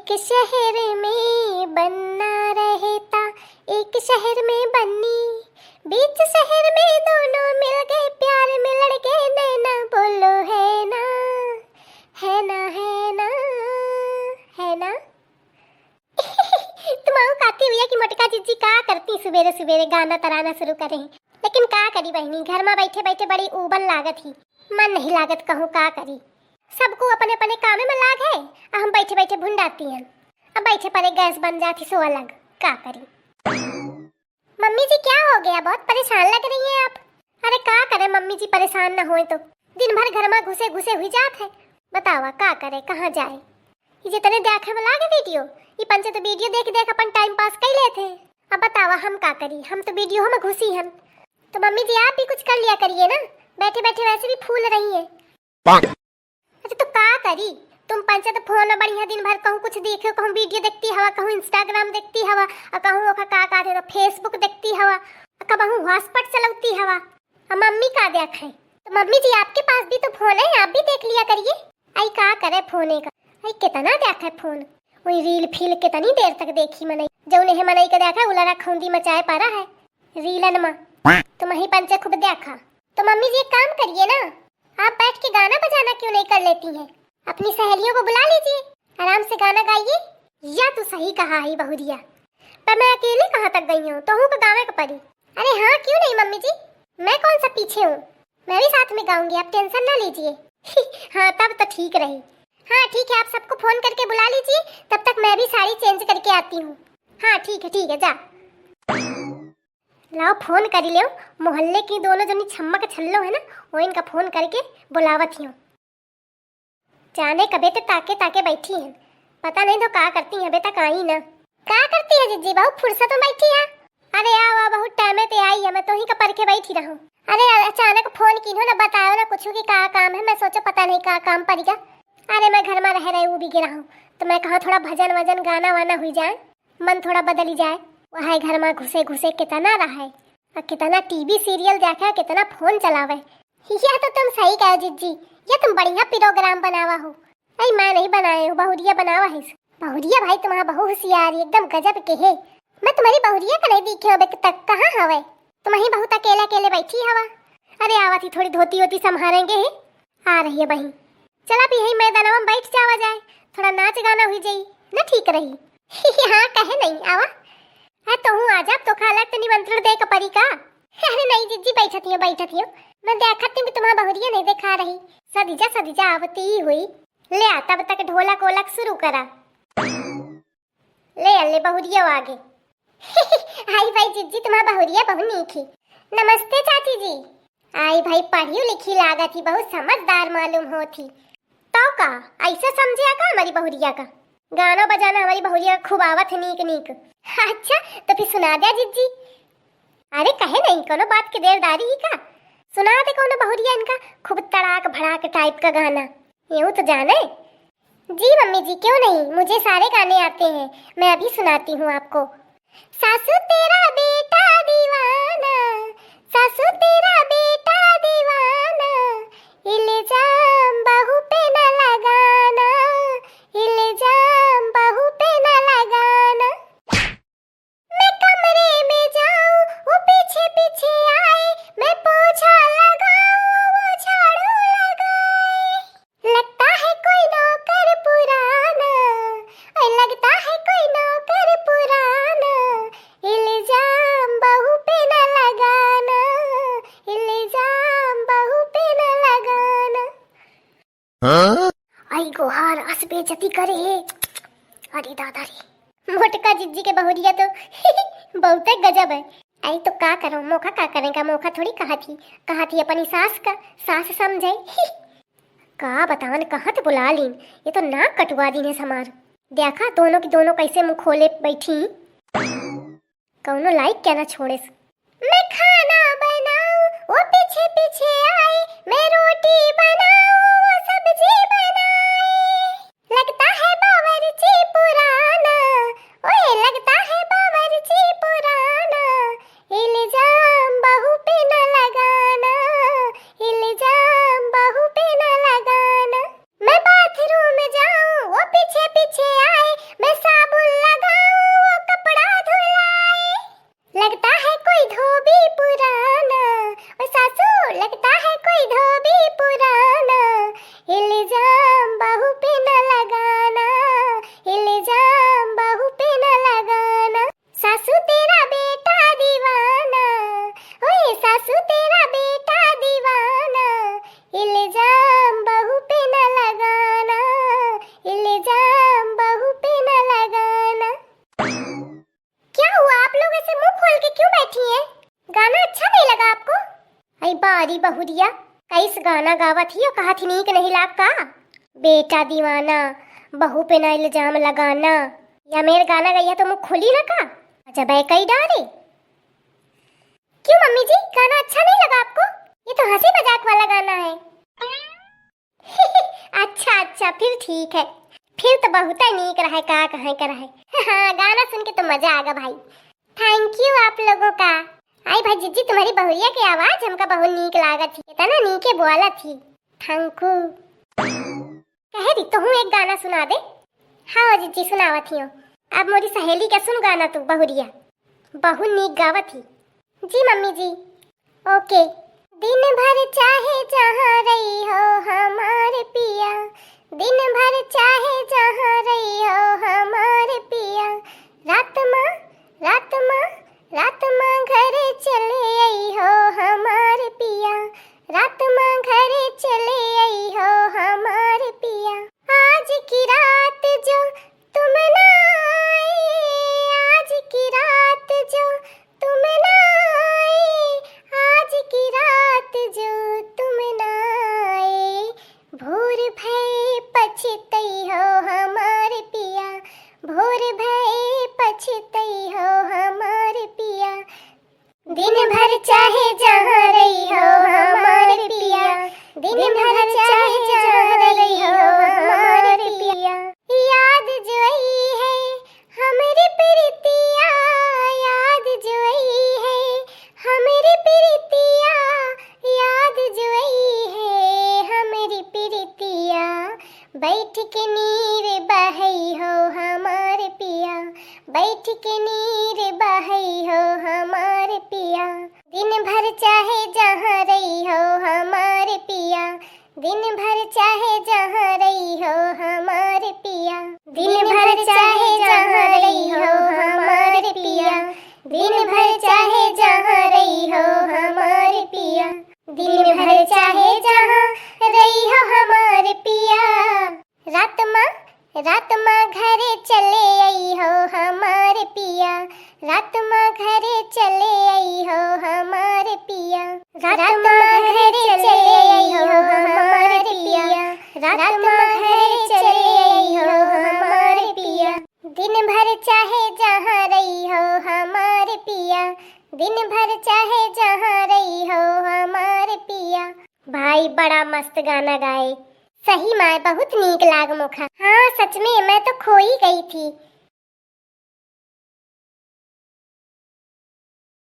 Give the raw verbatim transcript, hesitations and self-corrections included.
एक शहर में बन्ना रहता, एक शहर में बन्नी, बीच शहर में दोनों मिल गए, प्यार में लड़ गए, नैना बोलो है ना, है ना, है ना, है ना। तुम आओ कहती हुई कि मोटका जिज्जी का करती सुबेरे सुबेरे गाना तराना शुरू करे हैं। लेकिन का करी बहिनी, घर में बैठे बैठे बड़ी ऊबन लागत ही, मन नहीं लागत, कहूँ का करी। सबको अपने अपने कामे में लाग है, आ हम बैठे बैठे भुंडाती हैं। अब बैठे परे गैस बन जाती सो अलग, का करी। मम्मी जी क्या हो गया, बहुत परेशान लग रही हैं आप। अरे का करें मम्मी जी, परेशान ना होए तो, दिन भर घर में घुसे घुसे हुई जात है। बतावा का करे, कहाँ जाए। ये जितने देखे वाला के वीडियो, ये पंचे तो वीडियो देख देख अपन टाइम पास कर लेते हैं। अब बतावा हम का करी, हम तो वीडियो में घुसी हम। तो मम्मी जी आप भी कुछ कर लिया करिए ना, बैठे बैठे वैसे भी फूल रही है। अच्छा तो का करी, तुम पंचे तो फोन में बढ़िया दिन भर कहूँ कुछ देखे, कहूँ वीडियो देखती हवा, कहूँ Instagram देखती हवा, और कहूँ ओका का का थे तो Facebook देखती हवा, और कहूँ हॉटस्पॉट चलौती हवा। अब मम्मी का देखे? तो मम्मी जी आपके पास भी तो फोन है, आप भी देख लिया करिए। आई का करे फोने का, आई कितना देखे फोन, वही रील फील कितनी देर तक देखी मनई, जौने है मनई का देखे उलरा खौंदी मचाए पारा है रीलन में। तुम ही पंचे खूब देखा। तो मम्मी जी एक काम करिए ना, आप बैठ के गाना बजाना क्यों नहीं कर लेती हैं? अपनी सहेलियों को बुला लीजिए, आराम से गाना गाइए। या तो सही कहा है बहुरिया, पर मैं अकेले कहाँ तक गई हूँ, तोहू को गावे के पड़ी। अरे हाँ, क्यों नहीं मम्मी जी, मैं कौन सा पीछे हूँ, मैं भी साथ में गाऊंगी, आप टेंशन ना लीजिए। हाँ, तब तो ठीक रही। हाँ ठीक है, आप सबको फोन करके बुला लीजिए, तब तक मैं भी साड़ी चेंज करके आती हूँ। हाँ ठीक है, ठीक है, जा। लाओ फोन करी लेओ, मोहल्ले की दोनों जनी छम्मा के छल्लो है ना, वो इनका फोन करके बुलावत हियो। जाने कबे ते ताके ताके बैठी हैं, पता नहीं तो का करती हैं, अबे तक आई ना। का करती है जिज्जी, बहुत फुर्सत में बैठी है। अरे आओ आओ, बहुत टाइम ते आई है, मैं तो ही का परखे बैठी रहूं। अरे अचानक फोन कीन्हो ना, बताओ ना कुछ कि का काम है, मैं सोचो पता नहीं का काम पड़ गया। अरे मैं घर में रह रहे वो भी गिरा हूँ, तो मैं कहा थोड़ा भजन वजन गाना वाना हुई जाए, मन थोड़ा बदली जाए। वह घर में घुसे घुसे कितना रहे, और कितना टीवी सीरियल देखे, कितना फोन चलावे। यह तो तुम सही कहो जिज्जी, यह तुम बढ़िया प्रोग्राम बनावा हो। अरे मैं नहीं बनाए हूँ, बहुरिया बनावा है। बहुरिया भाई तुम्हारा बहु होशियार है, एकदम गजब के है। मैं तुम्हारी बहुरिया का नहीं देखे हूँ अबे तक, कहाँ हवे? तुम ही बहुत अकेले अकेले बैठी हवा। अरे आवत ही थोड़ी धोती वोती संभारेंगे है। आ रही है बहिन। चला भी यही मैदानवा में बैठ जावा जाए, थोड़ा नाच गाना हुई जाई, ना ठीक रही। हाँ, कहे नहीं, आवा। हाँ, तो हूँ आ जा, तो खाला के निमंत्रण दे के परी का? अरे नहीं जिज्जी, बैठत हियो, बैठत हियो। मैं देखत हियो कि तुम्हारा बहुरिया नहीं देखा रही। सदिजा, सदिजा आवती ही हुई। ले आ, तब तक ढोलक वोलक शुरू करा। ले अल्ले बहुरिया आगे। आई भाई जिज्जी, तुम्हार बहुरिया बहुत नीक ही। नमस्ते चाची जी। आई भाई पढ़ी लिखी लागत ही, बहुत समझदार मालूम होत ही। तो का ऐसे समझे का हमारी बहुरिया का? गाना बजाना हमारी बहुरिया का खूब आवत है नीक नीक। अच्छा तो फिर सुना दे जिज्जी। अरे कहे नहीं, कोनो बात के देरदारी ही का? सुना दे कोनो बहुरिया इनका खूब तड़ाक भड़ाक टाइप का गाना। यूं तो जाने। जी मम्मी जी, क्यों नहीं, मुझे सारे गाने आते हैं, मैं अभी सुनाती हूँ आपको। सासू तेरा बेटा दीवाना, सासू तेरा बेटा दीवाना, इल्जाम बहू पे न लगाना, इल्जाम बहू पे न लगाना। मैं कमरे में जाऊं, वो पीछे पीछे आए, मैं पोछा लगाऊं, वो झाड़ू लगाए। लगता है कोई नौकर पुराना, ओए लगता है कोई नौकर पुराना, इल्जाम बहू पे न लगाना, इल्जाम बहू पे न लगाना। हाँ? आई गोहार अस बेइज्जती करे है। अरे दादा रे, मोटका जिज्जी के बहुरिया तो बहुते गजब है। आई तो का करो, मोखा का करेगा, मोखा थोड़ी कहा थी, कहा थी अपनी सास का, सास समझे। का बतावन, कहाँ ते बुला लीन, ये तो नाक कटवा दीन है हमार। देखा दोनों की दोनों कैसे मुंह खोले बैठी। कौनो लाइक क्या ना छोड़ेस। मैं खाना बनाऊं, वो पीछे पीछे आए, मैं रोटी बनाऊं, वो सब्जी बनाए। लगता है बावर्ची पुराना, ओए लगता है बावर्ची पुराना, इल्जाम बहू पे न लगाना, इल्जाम बहू पे न लगाना। मैं बाथरूम जाऊं, वो पीछे पीछे आए, अरे बहुरिया, कैस गाना गावत ही और कहत ही नीक नहीं लाग का? बेटा दीवाना, बहू पे ना इल्जाम लगाना। या मेर गाना गइया तो मुँह खुली ना का? जब कई डारे। क्यों मम्मी जी, गाना अच्छा नहीं लगा आपको? ये तो हंसी मजाक वाला गाना है। अच्छा अच्छा, फिर ठीक है। फिर तो बहुत नीक रहे, का कहे कर है। हाँ, गाना सुन के तो मजा आ गया भाई। थैंक यू आप लोगों का। आई भाई जिज्जी, तुम्हारी बहुरिया की आवाज हमका बहुत नीक लागत ही, इतना नीके बोलत ही। थैंक यू। कहे दी, तोहू एक गाना सुना दे। हाँ जिज्जी, सुनावत हियो। अब मोरी सहेली का सुन गाना तू बहुरिया, बहुत नीक गावत ही। जी मम्मी जी। ओके। दिन भर चाहे जहाँ रही हो हमार पिया, दिन भर चाहे जहाँ रही हो हमार पिया, रात मा, रात मा, रात मा घरे चले आई हो हमार पिया, रात मा घरे चले आई हो हमार पिया। आज की रात जो तुम ना आए, आज की रात जो तुम ना आए, आज की रात जो तुम ना आए, भोर भये पछतई हो हमार पिया, भोर भये पछतई हो हमार पिया। दिन भर चाहे जहाँ रही हो हमार पिया, दिन भर चाहे जहाँ रही हो हमार पिया। याद जो आई है हमरी प्रीतिया, याद जो आई है हमरी प्रीतिया, याद जो आई है हमरी प्रीतिया। बैठ के नीर बहई हो हमार पिया, बैठ के नीर बहई हो हमार पिया। दिन भर चाहे जहाँ रही हो हमार पिया, दिन भर चाहे जहाँ रही हो हमार पिया। दिन भर चाहे जहाँ रही हो हमार पिया, दिन भर चाहे जहाँ रही हो हमार पिया। दिन भर चाहे जहाँ रही हो हमार पिया, रात मा, रात मा घरे चले आई हो हमार पिया, रात मा घरे चले आई हो हमार पिया, रात मा घरे चले आई हो हमार पिया, रात मा घरे चले आई हो हमार पिया। दिन भर चाहे जहाँ रही हो हमार पिया, दिन भर चाहे जहाँ रही हो हमार पिया। भाई बड़ा मस्त गाना गाए, सही माय बहुत नीक लाग मोखा। हाँ सच में मैं तो खोई गई थी,